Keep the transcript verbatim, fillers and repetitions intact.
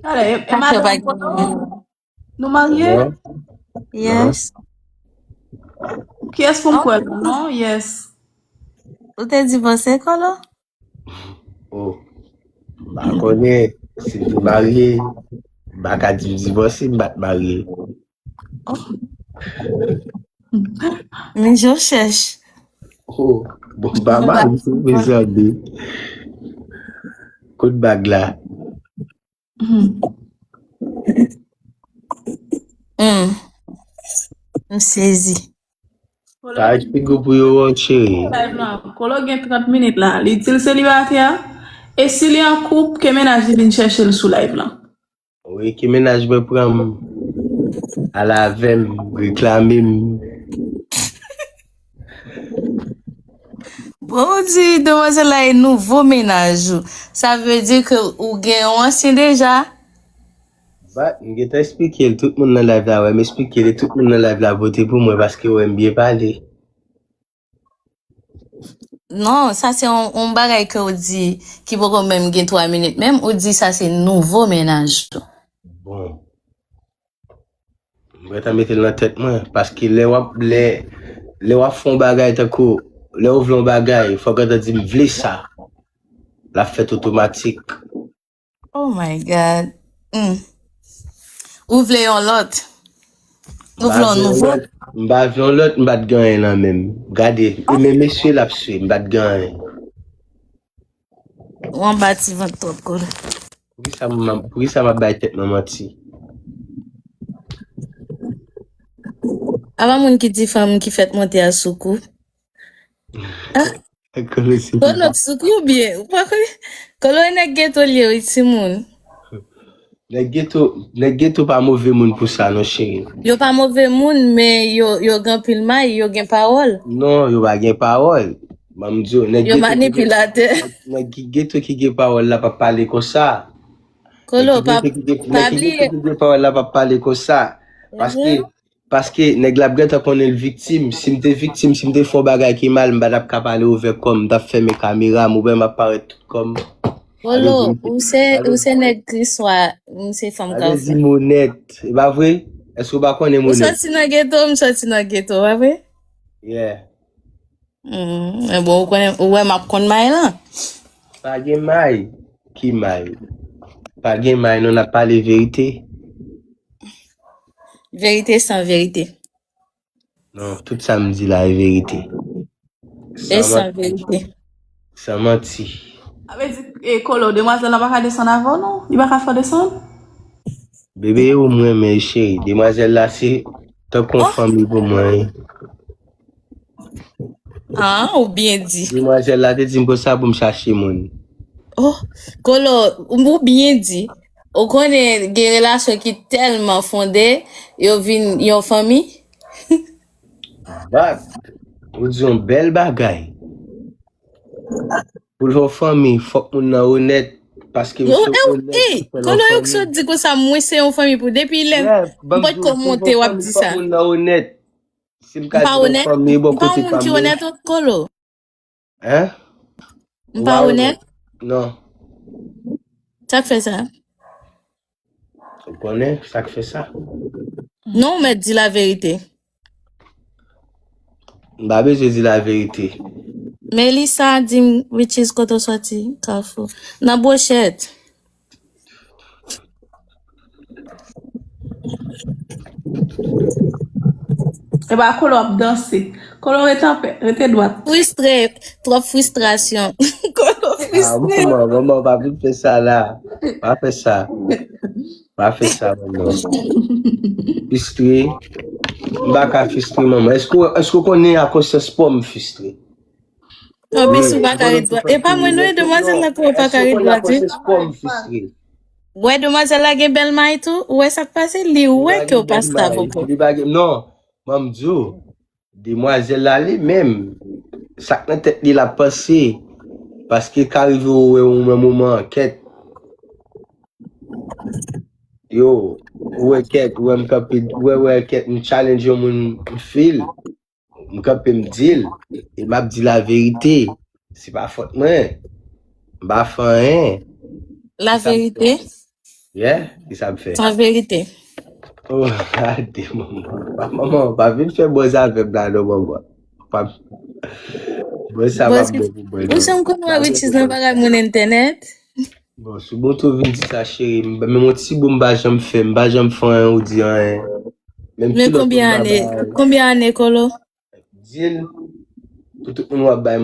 Ale, e madanm Kolo? Nou marye? Yes. Kiyès pou m kwè la? Non, yes. Ou te divòse, Kolo? Oh, m pa konnen si m te marye. M pa ka di m divòse, m pa t marye. Men je chèche. Oh, bon, m pa mal, mezanmi. Kout bag la. Hmm. M sezi. Kolo, pa eksplike pou yo, cheri. Live lan. Kolo gen trant minit la. Li di l selibatè. E si li an koup, ke mennaj li vin chèche l sou live lan. Wi, ke mennaj mwen pran m, al avè m, reklame m. Bon, ou di demwazèl la e nouvo mennaj ou. Sa vle di ke ou gen yon ansyen deja? But, m gentan eksplike l, tout moun nan live la wè m eksplike l, e tout moun nan live la vote pou mwen paske yo wè m byen pale. Non, sa se yon, yon bagay ke ou di ki poko menm gen twa minit menm, ou di sa se nouvo mennaj ou. Bon. M gentan mete l nan tèt mwen, paske lè w ap, lè, lè w ap fè yon bagay tankou, lè ou vle yon bagay, fòk w gentan di m vle sa. L ap fèt otomatik. Oh my God. Hmm. Ou vle yon lòt? Ou vle yon nouvo? M pa vle yon lòt, m pa t gen anyen nan men m. Gade, e men mesye l ap swe, m pa t gen anyen. Ou anba ti vant twòp, Kolo. Poukisa m, poukisa m ap bay tèt mwen manti? Apa moun ki di fanm ki fèt monte a soukou? Ah, Kolo, se Kolo, soukou byen. Ou pa konnen? Kolo, e nèg geto l ye, wi, timoun. Nèg geto, nèg geto pa move moun pou sa, non, cheri. Yo pa move moun, men yo, yo gen anpil may, yo gen pawòl. Non, yo pa gen pawòl. Ban m di w, nèg Yo geto ki gen, manipilatè. Nèg ki geto ki gen pawòl la p ap pale konsa. Kolo, pa, nèg ki geto ki gen, pa nèg ki bliye. Geto ki gen pawòl la p ap pale konsa. Paske, paske nèg la ap gentan konnen l viktim. Si m te viktim, si m te fè yon bagay ki mal, m pa t ap ka pale ouvè kò m, m t ap fèmen kamera m, ou wè m ap parèt tout kò m. Kolo, ou se, ou se nèg Kriswa, m se fanm Kafou. Ale di m onèt, e pa vre? Èske w pa konnen m onèt? Ou sòti nan geto, m sòti nan geto, pa vre? Yeah. Hmm, e bon, ou konnen, ou wè m ap konn may lan. Pa gen may. Ki may? Pa gen may, non, n ap pale verite. Verite san verite. Non, tout sa m di la e verite. E san verite. San manti. Sa vle di, e, Kolo, demwazèl la pa ka desann avè w, non? Li pa ka fè w desann? Bebe, ou m renmen, cheri. Demwazèl la se tankou yon fanmi pou mwen. Ah, ou byen di. Demwazèl la te di m konsa pou m chache moun. Oh, Kolo, ou byen di. Ou konnen gen relasyon ki tèlman fonde, yo vin yon fanmi? But, ou di yon bèl bagay. Pou l fè yon fanmi, fòk moun nan onèt, paske misye onèt, ey, Kolo, yo sot di konsa, mwen se yon fanmi pou depi lè m potko monte, w ap di sa. Fòk moun nan onèt. Si m ka di yon fanmi bò kote pa m, m pa yon moun ki onèt, Kolo. Hein? M pa onèt? Non. Sa k fè sa? Ou konnen sa k fè sa? Non, ou mèt di laverite. M pa bezwen di laverite. Melissa di m, Richie, kote w sòti? Kafou. Nan Bwochèt. Epa Kolo ap danse. Kolo rete anpè, rete dwat. Fristre, twòp fristrasyon. Kolo fristre. Ah, manman, manman, pa vin fè sa la. Pa fè sa. Pa fè sa, manman. Fristre. M pa ka fristre, manman. Èske, èske w konnen a konsyans pa w m fristre? Anplis, ou pa ka ret dwat. E pa mwen, non, e demwazèl la tou, ou pa ka ret dwat, wi. Wè, demwazèl la gen bèl may tou. Ou wè sa k pase? Li wè ke w pa stab ankò. Li pa gen, non, ban m di w, demwazèl la li menm, sa k nan tèt li l ap panse. Paske ka rive ou wè ou menm ou man kèt. Yo, ou wè kèt, ou wè m kanpe, ou wè, wè kèt, m challenge yon moun, m fil. M kanpe, m di l, e m ap di laverite. Se pa fòt mwen. M pa fè anyen. Laverite? Yeah, ki sa ap fè? San verite. Oh, gade, manman. Manman, pa vin fè bòz avè m la, non, manman. Pa... Bòz sa pa bon pou bòz. Ou janm konn wè Richie nan bagay moun entènèt? Bon, sou bon tou vin di sa, cheri. Men yon ti bout m pa janm fè, m pa janm fè anyen ou di anyen. Men konbyen ane, konbyen ane, Kolo? Di l, pou tout moun w ap bay